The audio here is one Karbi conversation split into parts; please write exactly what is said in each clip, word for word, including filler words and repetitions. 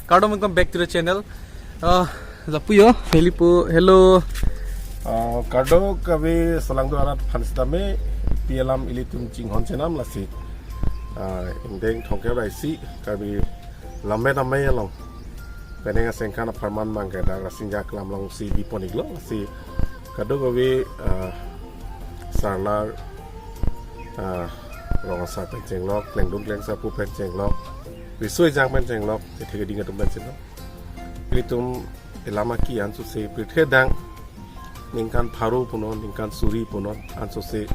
Kardom, welcome back to the channel. Uh, lapu yo, Felipo, hello. Uh, kardom kave alanglitum arat aphan sitame, pi alam ilitum chinghon chenam lasi. Uh, ingdeng thomkep ra isi, Karbi Lammet Amei along. Penang asengkan apharman mangke dak Rasinja Klam alongsi bipon iklo, lasi kadokave, uh, sarlar, uh, rong asar pen chenglok, klengdun klengsarpo pen chenglok, riso ejang pen chenglok, kethe keding atum pen chenglok. Ilitum elam aki ansose pirthe adang ningkan pharo punon, ningkan suri punon ansose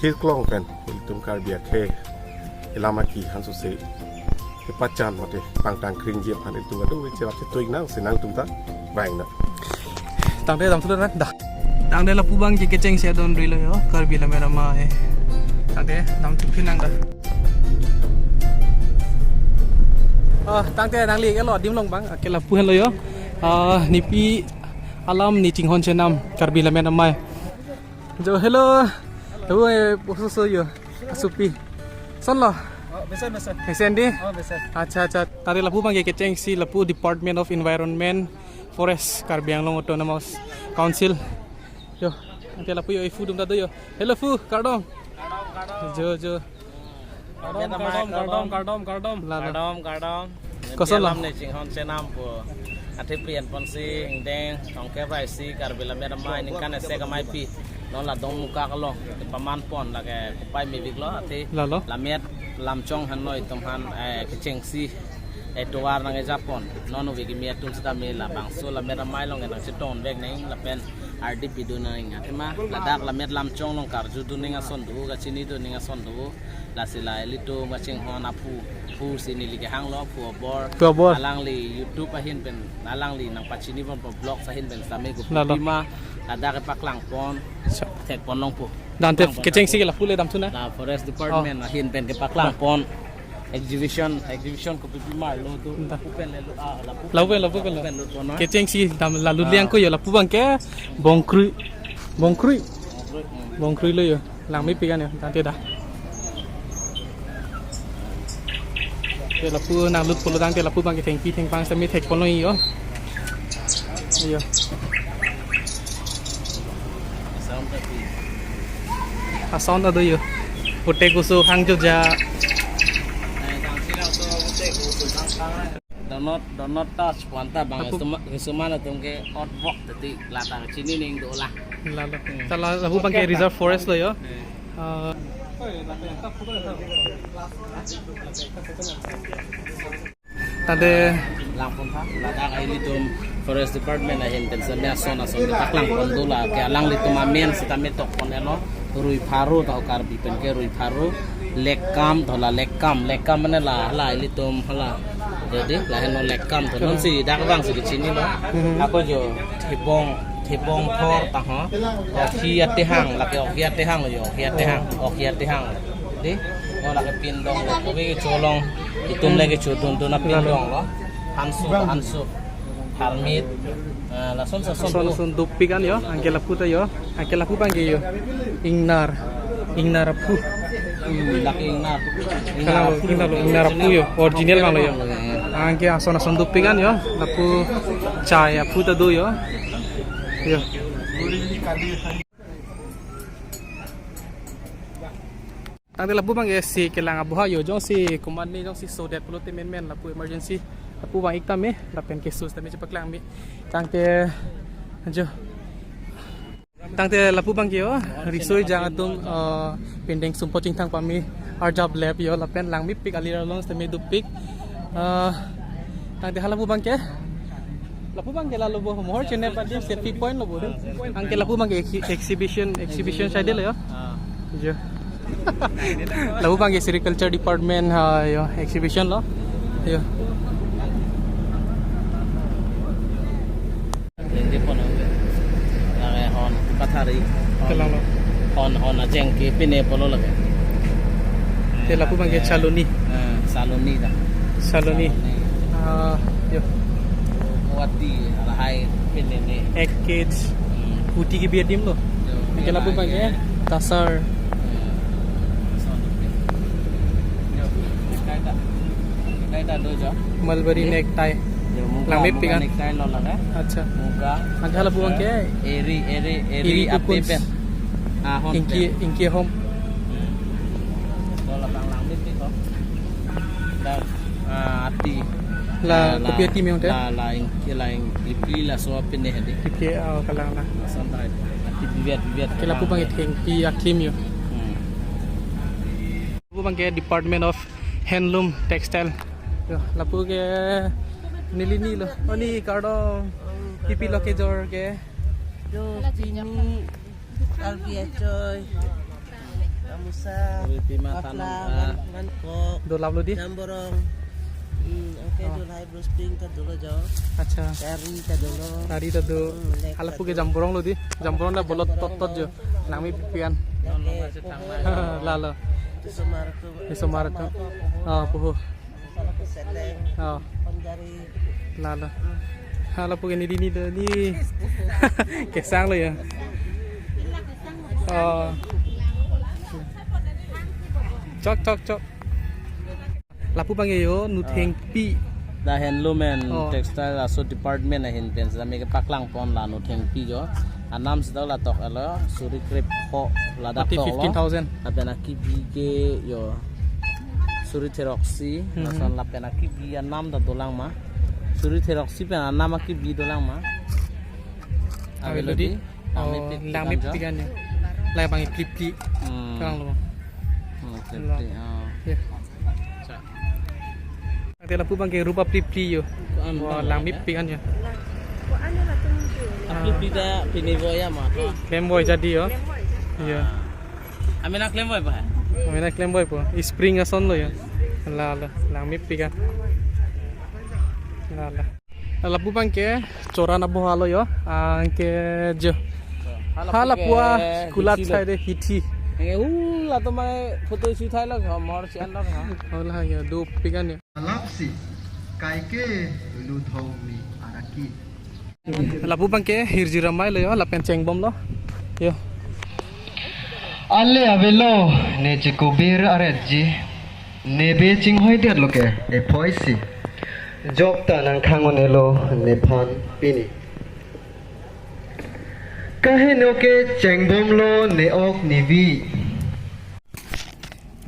thirklong pen ilitum Karbi akhei elam aki ansose kepachan mate pangtang kringji aphan ilitum kadokave cherap chetoi nang si nangtum ta vang nang. Tangte damthu nang da. Tangte lapu abangke kechengsi adon rilo yo, Karbi Lammet Amei. Tangte damthu phi nang da. Oh, tangte nangli iklo adim along abang, ake lapu henlo yo. Ah, ne pi alam ne chinghon chenam Karbi Lammet Amei. Jo, hello. Hello, eh, poso so yo. Asupi. Sonlo? Oh, besan, besan. Besan di? Oh, besan. Accha, accha. Tangte lapu abangke kechengsi lapu Department of Environment, Forest, Karbi Anglong Autonomous Council. Yo, tangte lapu yo, ifu atum ta do yo. Hello, fu, kardom. Kardom, kardom. Jo, jo. Kardom, kardom, kardom, kardom, kardom. Lalo. Kardom, kardom. Koson lo? Pi alam ne chinghon chenam pu. Athe pi-en ponsi ingdeng thomkep ra isi Karbi Lammet Amei ningkan isi amei pi. Non la Dongmukak along paman pon lake kopai mevik lo, athe. Lalo. Lammet lamchong henlo itum aphan, eh, kechengsi etovar nangkejapon. Non ove kimi atum sitame labangso Lammet Amei along nangchetongvek nang lapen ardi pidun nang. Athema ladak Lammet lamchong along karjudun nang ason do, kachinidun nang ason do. Lasi la ilitum kachinghon aphu, phu si neli kehanglo, phu Abor. Phu Abor. Alangli YouTube ahin pen, alangli nangpachini ponpo, vlog ahin pen sitame ko. Lalo. Pima ladak kepaklang pon, sa- thek pon longpo. Tangte kepaklang pon kechengsi ke lapu le damthu nang? La Forest Department ahin pen kepaklang pon. Exhibition, exhibition kopi pima lo tu. Anta. Lapu pen le lo, ah, lapu pen. Lapu pen, lapu pen lo. Lapu pen lo tu na. Kechengsi dam lalu, ah, liang ko yo lapu abangke Bongkrui. Bongkrui. Bongkrui, hmm. Bongkrui lo yo. Langmepik an yo, tangte da. Te lapu nanglut pulo tangte lapu abangke thengpi thengphang sitame thek pon lo yo. Yo. Ason ta do yo. Putek uso hang joja. Do not, do not touch pu anta bang. Apo? Suma-, sumana atum ke ot bok tadi latang chini ning dola. Lalo. Hmm. Tala lapu abangke reserve forest lo yo. Hmm. Ah. Tangte langpon tha, ladak ilitum Forest Department ahin pen sitame ason ason kepaklang pon dola, ke alanglitum amen sitame tok pon elo, rui pharo ta Karbi pen ke rui pharo, lekkam, thola lekkam, lekkam mane la, la ilitum hala, jadi la henlo lekkam, to non si dak abang si kechinilo, mhm, ako jo, thibong, thibong thor ta ho, okhi atehang, lake okhi atehang jo, okhi atehang, okhi atehang, di, oh lake pindong, oke cholong, itum lake chodun dun apindong lo. Hansu, hansu. Harmit. Ah, lason sa son. Lason, lason dopik an yo, anke lapu ta yo. Anke lapu abangke yo. Ingnar. Ingnar aphu. Hmm, lake ingnar. Ingnar aphu. Ingnar lo, ingnar aphu yo. Original abang lo yo. Anke ason ason dopik an yo. Lapu chai aphu ta do yo. Yo. Tangte lapu abangke si kelang aboha yo, jongsi komatne jongsi sodet pulote menmen lapu emergency lapu abang ik tame lapen keso sitame chepaklang me. Tangte jo. Tangte lapu abangke yo, riso ejang atum, eh, pindeng sumpot chingthang pame arjap lep yo lapen langmepik alir along sitame dopik. Eh, tangte ha lapu abangke. Lapu abangke lalo bo mohor chene padi selfie point lo bo. Anke lapu abangke exhi-, exhibition, exhibition side lo yo. Ah. Jo. Lapu abangke sericulture department ha yo exhibition lo. Yo. Lengke pon ang. Lake hon pathari. Hon, kelang lo. Hon, hon ajeng ke pine pulo lake. Te lapu abangke Saloni. Eh, Saloni ta. Saloni. Saloni. Ah, yo. Guwahati, lahai pine ne. Ek kg. Hmm. Kuti kebi adim lo. Yo, anke lapu abangke Tasar. Hmm. Yo, kaita. Necktie ta do jo. Mulberry necktie. Jo, muga, Langmepik muga an. Necktie lo lake. Acha. Muga. Anke lapu abangke Eri, eri, eri, Eri ape Cocoons. Pen. Ah, hon Ingki, pen. Ingki hom. Hmm. So, labang Langmepik ko. La, ah, ati. La, ah, la, kopi ati me ong te? La, la, ingki, la, ing, ipli laso ape ne hadi. Ingki, oh, kalang la. Lason ta. Ati bibiat, bibiat. Anke lapu abangke thengpi akim yo. Hmm. Lapu abangke Department of Handloom Textile. Yo, lapu ke neli ni lo. Oh, ni kardom. Pipi lo kejor ke. Do pini arbi achoi. Gamusa, Uri pima patla, tanam, ah. Van, vankok. Do lap lo di? Jamborong. Hmm, okay, oh. Do lahai bro spring ta dolo jo. Acha. Tari ta dolo. Tari ta do. Hmm, lek. Hala ta puke do. Jamborong lo di. Jamborong ta bolot jamborong tot tot lo. Jo. Langmepik an. Lake, poho. Lalo. Isomar tu. Isomar tu. Isomar tu, poho. Oh, poho. Salah keseleng. Oh. Panjari. Lalo. Hmm. Hala puke neli ni do ni. Kesang lo ya. Oh. Chok, chok, chok. Lapu abangke yo, nu, ah, thengpi. The handloom and, oh, textile laso department ahin pen sami kepaklang pon la nu thengpi jo. Anam seta la tok alo, suri krepho ladak tok lo. Mati fifteen thousand. Lapen akibi ke yo, suri throksi, mhm, lason lapen akibi anam ta dolang ma. Suri throksi pen anam akibi dolang ma. Avelo di? Avelo di? Oh, Langmepik, Langmepik kan jo. Langmepik an yo. Labang plipli. Hmm. Kalang lo. Hmm, plipli, la, oh. Ya. Sa. Ate lapu abangke rupa plipli yo. Kuan. Wah, bang, Langmepik an yo. Lah. Kuan la tum ju. Ah, plipli ta pini boya ma to. Klem boi jadi yo. Klem boi jadi. Iya. Ah. Amena klem boi pa? Amena klem boi po. Spring ason lo yo. Lalo, Langmepik an. Lalo. Lapu abangke choran abo halo yo, anke jo. Hala puke kulat hithi lo. Side hithi. Anke hu latum mai photo shoot hai lo, mor si an lo. Hola yo, dopik an yo. Alapsi, kaike lu thong mi araki. Lapu abangke hirjuramai lo yo, lapen chengbom lo. Yo. Ale avelo, ne chikubir aretji. Nebe chinghoi det lo ke, ephoi si. Jok ta nangkhang-un-elo nephan pini. Kaheno ke chengbom lo ne-ok nevi.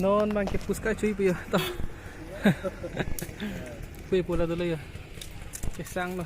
Non abangke puska chui puyo to. Pui pula dolo yo. Kesang lo.